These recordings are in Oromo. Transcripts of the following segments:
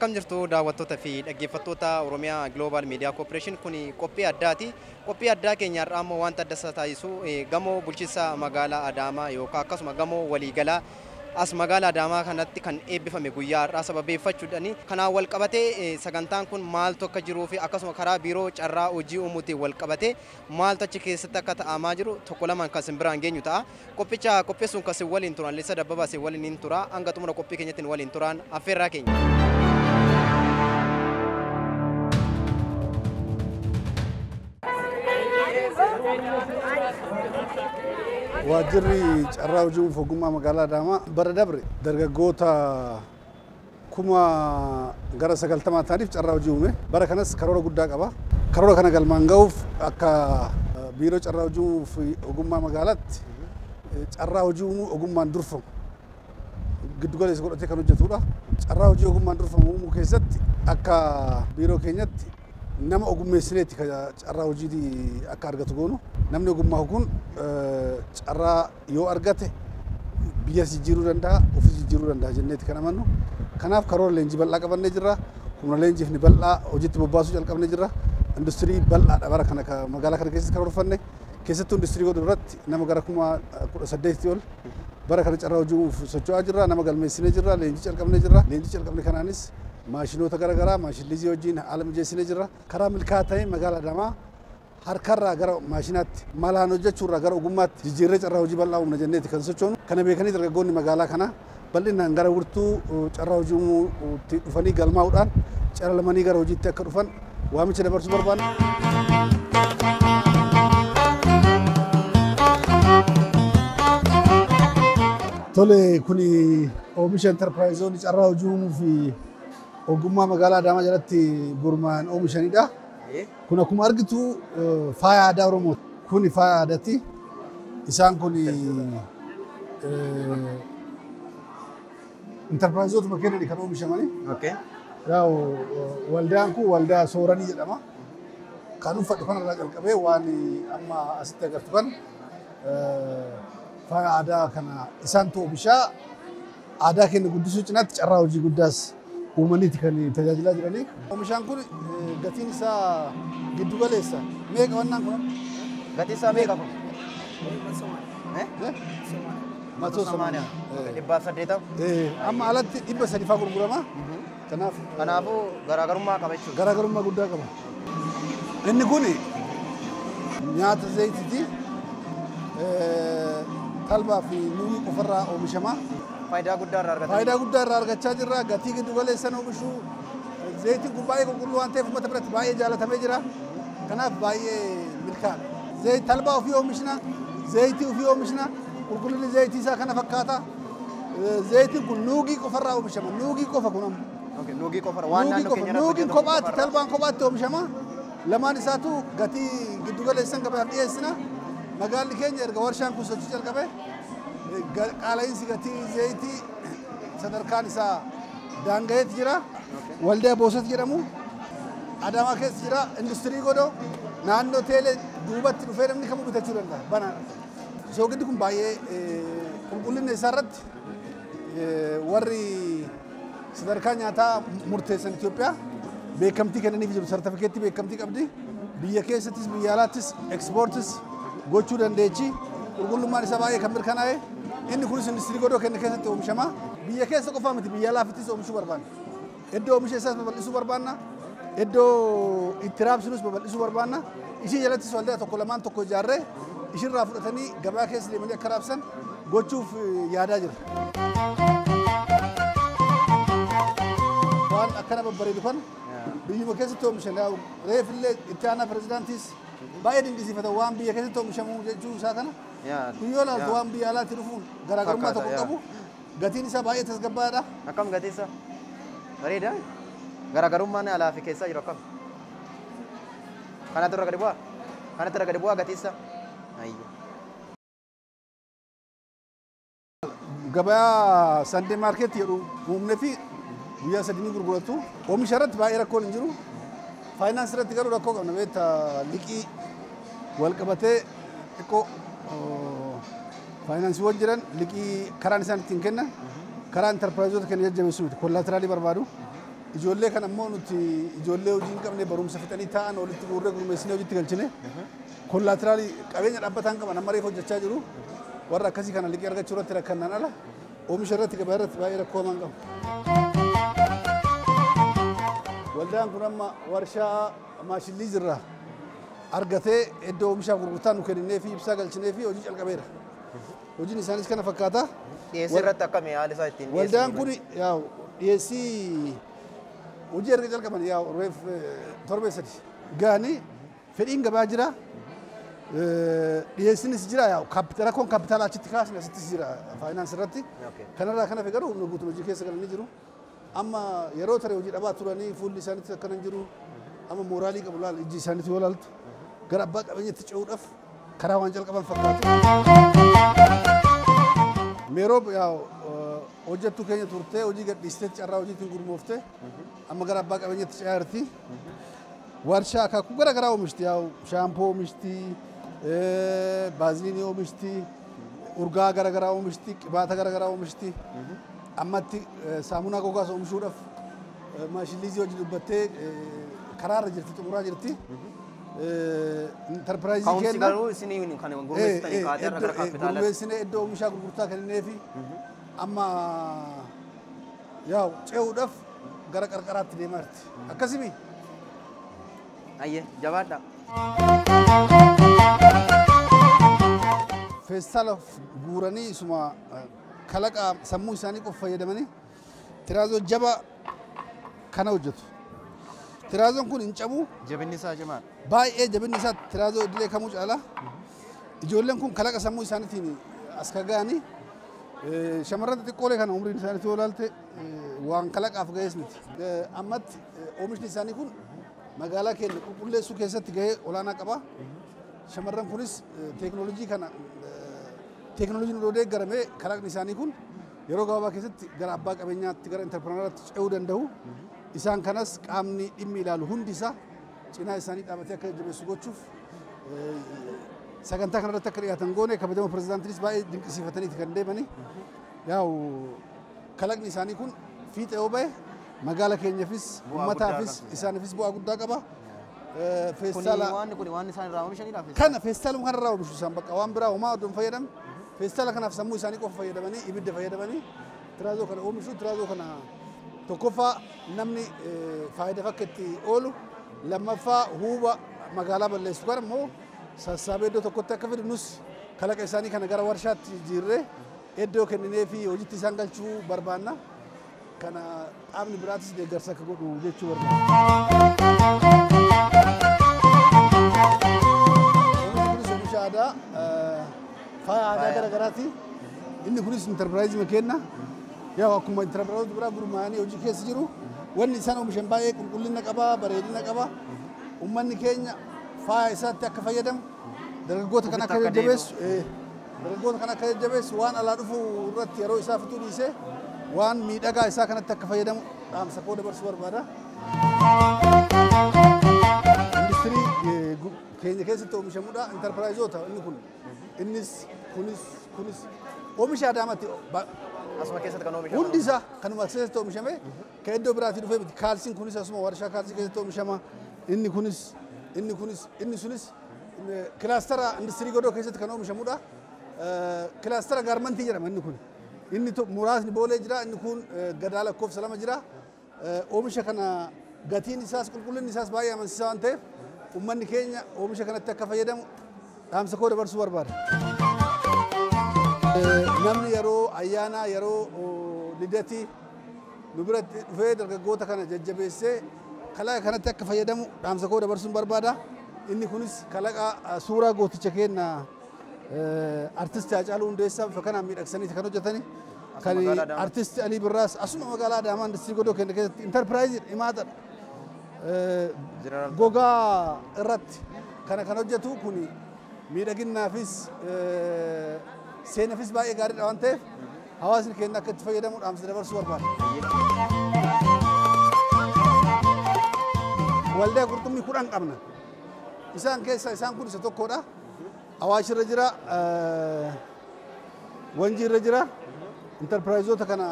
Akkam jirtu daawwattoota fi dhaggeeffattoota Oromiyaa Global Media Corporation kun qophii addaati. Qophii addaa keenya har'aa immoo wanta adda isa taasisu gamoo bulchiinsa magaalaa Adaamaa yookaan akkasuma gamoo waliigalaa as magaalaa Adaamaa kanatti kan eebbifame guyyaa har'aa sababeeffachuudhaan kanaan wal qabatee sagantaan kun maaltu akka jiruu fi akkasuma karaa biiroo carraa hojii uumuutiin wal qabatee maaltu achi keessatti akka ta'amaa jiru tokko lamaan kan isin biraan geenyu ta'a. Qophicha qopheessuun kan isin waliin turan Lisa Dabbabaa isin waliin hin tura hanga xumura qophii keenyatti waliin turan affeerraa keenya. Waajjirri carraa hojii uumuuf ogummaa magaalaa Adaamaa bara dabre dargaggoota 90,000 ta'aniif carraa hojii uume. Bara kanas karoora guddaa qaba. Karoora kana galmaan ga'uuf akka biiroo carraa hojii uumuuf ogummaa magaalaatti carraa hojii uumuu ogummaan durfamu giddu galeessa godhatee kan hojjetudha. Carraa hojii ogummaan durfamu uumuu keessatti akka biiroo keenyatti nama ogummeessineetti carraa hojii akka argatu goonu. Namni ogummaa kun carraa yoo argate biyya jijjiiruu danda'a, ofis jijjiiruu danda'a jenneetti kan amannu. Kanaaf karoora leenjii bal'aa qabannee jirra. Humna leenjiifni bal'aa hojiitti bobbaasuu jalqabnee jirra. Industirii bal'aadha bara kana magaalaa kana keessatti karoorfanne. Keessattuu industirii godhu irratti nama gara 18,000 ol bara kana carraa hojii uumuuf socho'aa jirra. Nama galmeessinee jirra. Leenjii jalqabnee jirra. Leenjii jalqabne kanaanis maashinoota garaagaraa maashin liizii wajjin haala mijeessinee jirra. Karaa milkaa'aa ta'een magaalaa Adaamaa harkarraa gara maashinaatti malaan hojjechuurraa gara ogummaatti jijjiirree carraa hojii bal'aa uumna jenneeti kan sochoonu. Kana beekanii dargaggoonni magaalaa kanaa bal'inaan gara wirtuu carraa hojii uumuutti dhufanii galmaa'uudhaan calalamanii gara hojiitti akka dhufan waamicha dabarsuu barbaanna. Tole kuni oomisha enterpiraayizoonni carraa hojii uumuu fi ogummaa magaalaa Adaamaa jalatti gurmaa'an oomishanidha. Kun akkuma argitu faaya aadaa Oromooti. Kuni faaya aadaati. Isaan kun enterpiraayizootuma kennani kan oomishamani. Waldaan kun waldaa Sooranii jedhama. Kan uffadhu kanarraa jalqabee waan amma asitti agartu kan faaya aadaa kana isaantu oomishaa aadaa keenya guddisuu cinaatti carraa hojii guddaas uumaniiti kan tajaajilaa jiranii. Oomishaan kun gatiin isaa giddu galeessa. Meeqa wannaan kun? Gatiin isaa meeqa kun? Matoo samaaniyaa. 180. Amma alatti 300 faa gurgurama. Kanaafuu garaagarummaa qaba jechuudha. Garaagarummaa guddaa qaba. Inni kun nyaata zayitiiti. Talbaa fi nuugii qofarraa oomishama. Faayidaa guddaa irraa argachaa Faayidaa guddaa irraa argachaa jirra. Gatii giddu galeessan oomishuu. Zayitiin kun baay'ee qulqulluu waan ta'eef uummata biratti baay'ee jaalatamee jira. Kanaaf baay'ee milkaa'aadha. Talbaa ofii oomishna, zayitii ofii oomishna, qulqullinni zayitii isaa kana fakkaata. Zayitiin kun nuugii qofarraa oomishama. Nuugii qofa kun amma. Nuugii qofarraa waan naannoo keenya Nuugiin kophaatti talbaan kophaatti oomishama. Lamaan isaatu gatii giddu galeessan gabaaf dhiyeessina. Magaalli keenya erga warshaan kun sochii jalqabe qaala'insi gatii zayitii sadarkaan isaa daanga'eeti jira. Waldaa Boosat jedhamu Adaamaa keessa jira. Industirii godoo naannoo teelee duubatti dhufee namni kamuu bitachuu danda'a. Banaadha. Soogiddi kun baay'ee qulqullina isaa irratti warri sadarkaa nyaataa murteessan Itoophiyaa beekamtii kennaniif jiru. Sartifikeettii beekamtii qabdi. Biyya keessattis biyya alaattis ekspoortis gochuu dandeechi. Qulqullummaan isaa baay'ee kan mirkanaa'e. Inni kunis industirii godoo kenna keessatti oomishama. Biyya keessa qofaa miti biyya alaafittis oomishuu barbaanna. Iddoo oomisha isaas babal'isuu barbaanna. Iddoo itti raabsinus babal'isuu barbaanna. Ishii jalattis waldaa tokko lamaan tokko ijaarree ishirraa fudhatanii gabaa keessa deemanii akka raabsan gochuuf yaadaa jirra. Waan akkana babbareedu kana biyyuma keessatti oomishan reefillee itti aanaa pirezidaantiis baay'ee dinqisiifata waan biyya keessatti oomishamu jechuu isaa kana. Guyyoo laaltu waan biyya alaatti dhufuun garaagarummaa tokko qabu. Gatiin isaa baay'ee tasgabbaa'aadha. Akkam gatiin isaa? Bareedaa? Garaagarummaan alaa fi keessaa jiru akkam? Kanatti irra gadi bu'aa? Kanatti irra gadi bu'aa gatiin isaa? Gabaa Sandee Maarkeet jedhu uumnee fi guyyaa sadii ni gurguratu. Oomisha irratti baay'ee rakkoon hin jiru. Faayinaansii irratti garuu rakkoo qabna beektaa liqii wal qabatee xiqqoo faayinaansiiwwan jiran liqii karaan isaan ittiin kennan karaa intarpiraayizoota keenya jajjabeessuu miti kollaateraalii barbaadu. Ijoollee kana immoo nuti ijoollee hojii hin qabne barumsa fixanii taa'an walitti guurree gurmeessinee hojiitti galchine. Kollaatiraalii qabeenya dhaabbataan qaban amma reefu hojjechaa jiru. Warra akkasii kana liqii argachuu irratti rakkannaan ala oomisha irratti gabaa irratti baay'ee rakkoo hamaan qabu. Waldaan kun amma warshaa maashillii jirra argatee iddoo oomishaaf gurgurtaa nu kenninee fi ibsaa galchinee fi hojii calqabeera. Hojiin isaanis kana fakkaata. Dhiyeessii irratti akkami haala isaa ittiin Waldaan kun yaa'u dhiyeessii hojii erga calqaban yaa'u reef torbee 3 gahanii fedhiin gabaa jira. Dhiyeessiinis jira yaa'u rakkoon kaapitaalaa achitti kaasne asittis jira faayinaans irratti. Kanarraa kan hafe garuu humna guutuun hojii keessa galanii jiru. Amma yeroo tare hojii dhabaa turanii fuulli isaaniitti akkana hin jiru. Amma mooraalii qabu laal ijji isaaniitti yoo laaltu gara abbaa qabeenyatti ce'uudhaaf karaa waan calqaban fakkaatu. Meeroo yaa'u hojjettuu keenya turtee hojii gadhiistee carraa hojiitiin gurmooftee amma gara abbaa qabeenyatti ce'aa jirti. Warshaa akaakuu gara garaa oomishti yaa'u shaampoo oomishti, baaziliinii oomishti, urgaa gara garaa oomishti, qibaata gara garaa oomishti. Ammatti saamunaa gogaas oomishuudhaaf maashiniizii hojii dubbattee karaarra jirti xumuraa jirti. Intarpiraayizii Ka'umsi kenna. garuu isinii kan gurmeessitanii kaatee irra gara kaapitaalaatti. Gurmeessinee iddoo oomishaa gurgurtaa kenninee fi amma yaa'u ce'uudhaaf gara qarqaraatti deemaa jirti. Akkasimi. Ayyee jabaadha. Feestaala guuranii isuma kalaqa sammuu isaanii qofa fayyadamanii tiraazoo jabaa kana hojjetu. Tiraazoon kun hin cabu. Jabinni isaa cimaadha. Baay'ee jabinni isaa tiraazoo idilee kamuu caala. Ijoolleen kun kalaqa sammuu isaaniitiin as ka ga'anii shamarran xixiqqoolee kana umriin isaaniitti yoo ilaalte waan kalaqaaf ga'es miti. Ammatti oomishni isaanii kun magaalaa keenya qulqulleessuu keessatti gahee olaanaa qaba. Shamarran kunis teekinooloojii kana teekinooloojiin odoo deeggaramee kalaqni isaanii kun yeroo gabaabaa keessatti gara abbaa qabeenyaatti gara intarpireenaraatti ce'uu danda'u. Isaan kanas qaamni dhimmi ilaalu hundi isaa cinaa isaanii dhaabatee akka jajjabeessu gochuuf sagantaa kanarratti akka dhiyaatan goone kabajamoo pirezidaantiinis baay'ee dinqisiifataniiti kan deemani. Yaa'u kalaqni isaanii kun fiixee yoo ba'e magaala keenyaafis uummataafis isaaniifis bu'aa guddaa qaba. Feestaala waan kun waan isaan irraa oomishanidha. Kana feestaaluma kanarraa oomishu isaan bakka waan biraa homaa odoo hin fayyadamne feestaala kanaaf sammuu isaanii qofa fayyadamanii ibidda fayyadamanii tiraazoo kana oomishu. Tiraazoo kana tokkoffaa namni faayidaaf akka itti oolu, lammaffaa huuba magaalaa balleessu kana immoo sassaabee iddoo tokkotti akka fidu nus kalaqa isaanii kana gara warshaatti jijjiirree iddoo kenninee fi hojiitti isaan galchuu barbaanna. Kana qaamni biraatis deeggarsa akka godhu jechuu barbaanna. Oomishni kunis oomisha aadaa faaya aadaa gara garaati. Inni kunis intarpiraayizii kenna. Yaa akkuma intarpiraayizoota biraa gurmaa'anii hojii keessa jiru. Wanni isaan oomishan baay'ee qulqullina qaba, bareedina qaba. Uummanni keenya faaya isaatti akka fayyadamu dargaggoota kana akka jajjabeessu dargaggoota kana akka jajjabeessu waan alaa dhufu irratti yeroo isaa fixuu dhiisee waan miidhagaa isaa kanatti akka fayyadamu dhaamsa koo dabarsuu barbaada. Industirii keenya keessatti oomishamudha. Intarpiraayizoota inni kun innis kunis kunis oomisha Adaamaatti Asuma keessatti kan oomishamu. Hundi isaa kanuma keessatti oomishame kan iddoo biraatii dhufee miti. Kaalsiin kunis asuma warshaa kaalsii keessatti oomishama. Inni kunis inni kunis inni sunis kilaastara industirii godoo keessatti kan oomishamudha. Kilaastara gaarmantii jedhama inni kun. Inni muraasni boolee jira, inni kun gadaa lakkoofsa 2 jira. Oomisha kana gatiin isaas qulqullinni isaas baay'ee amansiisaa waan ta'eef uummanni keenya oomisha kanatti akka fayyadamu dhaamsa koo dabarsuu barbaada. Namni yeroo ayyaanaa yeroo lidatii nu biratti dhufee dargaggoota kana jajjabeessee kalaqa kanatti akka fayyadamu dhaamsa koo dabarsuun barbaada. Inni kunis kalaqa suuraa gooticha keenya artisti Haacaaluu Hundeessaa bifa kanaan miidhagsaniiti kan hojjetani. Kan artisti Alii Birraas asuma magaalaa Adaamaa industirii godoo keenya keessatti intarpiraayizii himaatadha. Gogaa irratti kana kan hojjetu kun miidhaginnaafis seenaafis baay'ee gaariidha waan ta'eef hawaasni keenya akka itti fayyadamu dhaamsa dabarsuu barbaada. Waldaa qurxummii 10 qabna. Isaan keessaa isaan kun isa tokkodha. Awaash irra jira, Wanjii irra jira. Intarpiraayizoota kana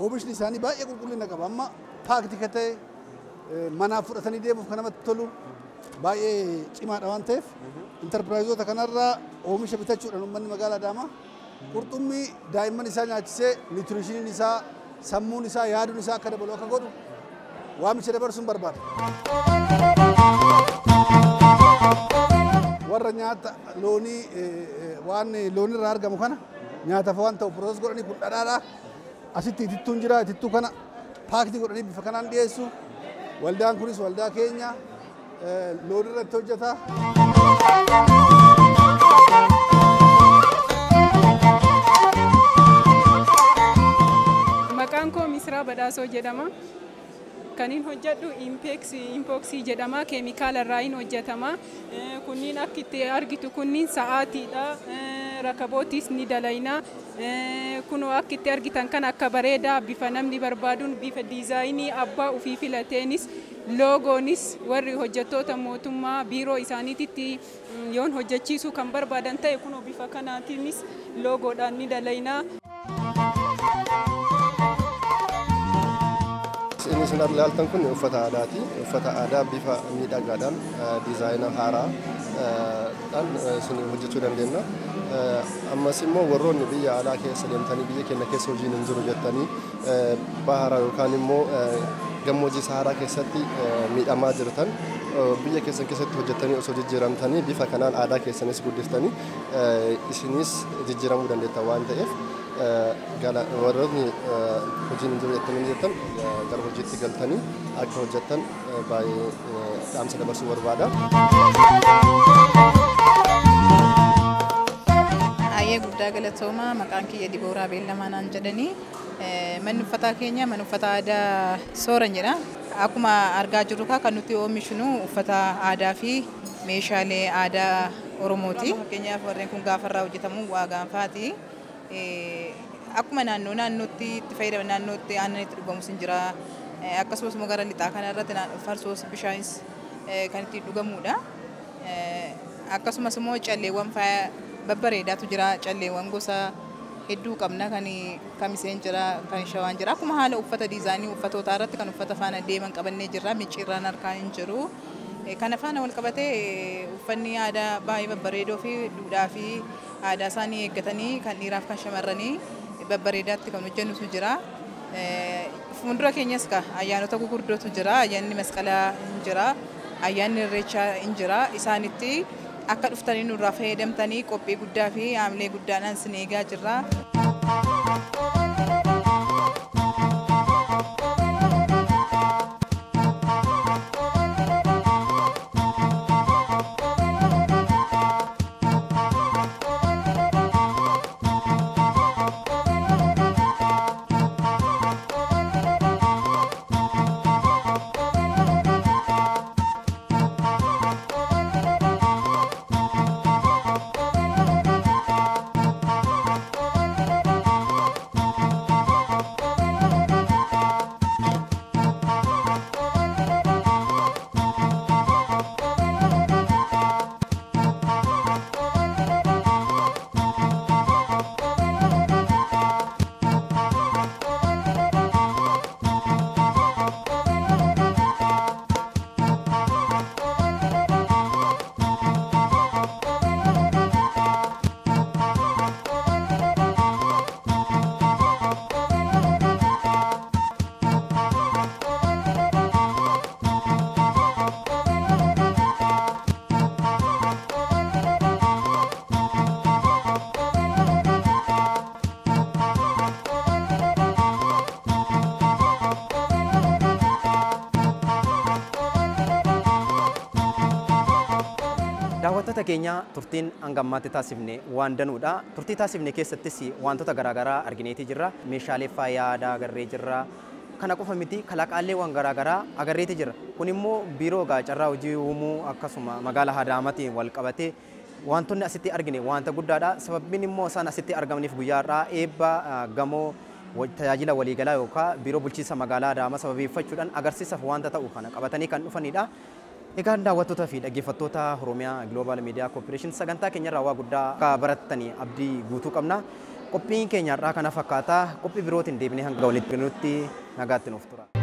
Oomishni isaanii baay'ee qulqullina qaba. Amma paaktika ta'e manaa fudhatanii deemuuf kan namatti tolu baay'ee cimaadha waan ta'eef intarpiraayizoota kanarraa oomisha bitachuudhaan uummanni magaalaa Adaamaa qurxummii daa'imman isaa nyaachisee niwutiriishiniin isaa sammuun isaa yaaduun isaa akka dabalu akka godhu waamicha dabarsuun barbaada. Warra nyaata loonii waan loonirraa argamu kana nyaataaf waan ta'u pirooses godhanii kun dhadhaadha. Asitti itittuun jira, itittuu kana paaktii godhanii bifa kanaan dhiyeessu. Waldaan kunis waldaa keenya loon irratti hojjeta. Maqaan koo Misraa Badhaasoo jedhama. Kanin hojjedhu impoksii jedhama. Keemikaala irraa hin hojjetama. Kunniin akka itti argitu kunniin sa'aatiidha. Rakabootis ni dalayna. Kunoo akka itti argitan kan akka bareedaa bifa namni barbaaduun bifa diizaayinii abbaa ofii filateenis loogoonis warri hojjettoota mootummaa biiroo isaaniititti yoon hojjechiisuu kan barbaadan ta'e kunoo bifa kanaatiinis loogoodhaan ni dalayna. Inni isin ilaaltan kun uffata aadaati. Uffata aadaa bifa miidhagaadhaan diizaayina haaraadhaan isin hojjechuu dandeenya. Ammas immoo warroonni biyya alaa keessa deemtanii biyya keenya keessa hojiin hin jiru jettanii bahara yookaan immoo gammoojjii Saharaa keessatti miidhamaa jirtan biyya keessan keessatti hojjettanii osoo jijjiiramtanii bifa kanaan aadaa keessanis guddiftanii isinis jijjiiramuu dandeettan waan ta'eef warroonni hojiin hin jiru jettanii jettan gara hojiitti galtanii akka hojjettan baay'ee dhaamsa dabarsuu barbaada. Baay'ee guddaa galatooma. Maqaan kiyya Dibooraa Beellamaa naan jedhanii. Manni uffataa keenya mana uffata aadaa Sooran jedha. Akkuma argaa jirru kan nuti oomishnu uffata aadaa fi meeshaalee aadaa Oromooti. Fakkeenyaaf warreen kun gaafarraa hojjetamu waa gaanfaati. Akkuma naannoo naannootti itti fayyadaman naannootti aannan itti dhugamus hin jira. Akkasumas immoo gara lixaa kana irratti farsoos bishaanis kan itti dhugamudha. Akkasumas immoo calleewwan faaya babbareedaatu jira. Calleewwan gosa hedduu qabna kan kamiseen jira, kan shawaan jira. Akkuma haala uffata diizaayinii uffatootaa irratti kan uffata faana deeman qabannee jirra. Micciirraan harkaa hin jiru. Kana faana wal qabatee uffanni aadaa baay'ee babbareedoo fi duudhaa fi aadaa isaanii eeggatanii kan dhiiraaf kan shamarranii babbareedaatti kan hojjennutu jira. Fuuldura keenyas ayyaanota gurguddootu jira. Ayyaanni masqalaa hin jira. Ayyaanni irreechaa hin jira. Isaanitti akka dhuftanii nurraa fayyadamtanii qophii guddaa fi haamilee guddaadhaan sin eegaa jirra. Daawwattoota keenya turtiin hanga ammaatti taasifne waan danuudha. Turtii taasifne keessattis wantoota garaagaraa argineetii jirra. Meeshaalee faayaa aadaa agarree jirra. Kana qofa miti kalaqaaleewwan garaagaraa agarreetii jirra. Kun immoo biiroo carraa hojii uumuu akkasuma magaalaa Adaamaatiin wal qabatee wantoonni asitti argine wanta guddaadha. Sababbiin immoo isaan asitti argamaniif guyyaa har'aa eebba gamoo tajaajila waliigalaa yookaan biiroo bulchiinsa magaalaa Adaamaa sababeeffachuudhaan agarsiisaaf wanta ta'u kana qabatanii kan dhufanidha. Egaan daawwattoota fi dhaggeeffattoota Oromiyaa Global Media Corporation sagantaa keenyarraa waa guddaa akka barattanii abdii guutuu qabna. Qophiin keenya har'aa kana fakkaata. Qophii birootiin deebinee hanga walitti nutti nagaatti nuuf tura.